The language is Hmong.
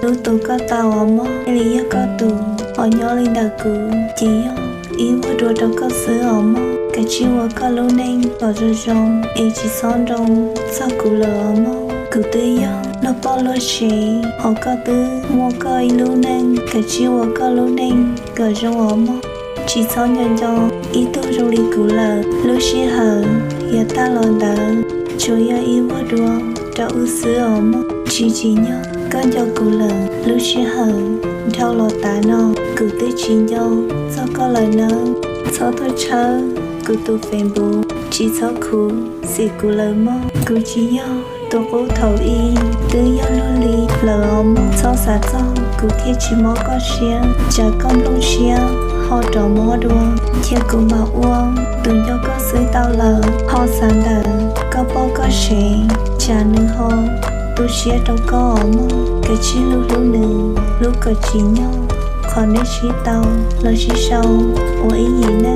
Hlub tus koj tau os mog, thiaj li yog koj tus. Hos nyob li ntawm kuv ces yog ib vuag dua rau koj xwb os mog. Kav tsij ua koj lub neej kom zoo zoo es tsis txhob nroo txog kuv lawm os mog. Kuv twb yog luag poj luag sev, hos koj twb muaj koj ib lub neej. Kav tsij ua koj lub neej kom zoo os mog. Tsis txhob nco nco ib tug zoo li kuv lawm. Lub sij hawm yuav tag los ntawd tsuas yog ib vuag dua rau wb xwb os mog. Tsis tsim nyog koj nco kuv lawm. Lub sij hawm dhau los tav no kuv twb tsis nco txog koj lawm nawb. Txhob tuaj tshawb kuv tus Facebook, tsis txhob khuv xim kuv lawm mog. Kuv tsis yog tus qub thaum ub, twb yog luag li lawm os mog. Txhob xav txog kuv thiaj tsis mob koj siab. Tsam koj nplooj siab ho rov mob dua, cia kuv mam ua tus nco koj xwb tau lawm. Ho xav ntawm koj poj koj sev, tsam nws ho tu siab rau koj os mog. Kav tsij hlub hlub nws, hlub kom tsim nyog qhov nej sib tau los sib sau ua ib yim ne.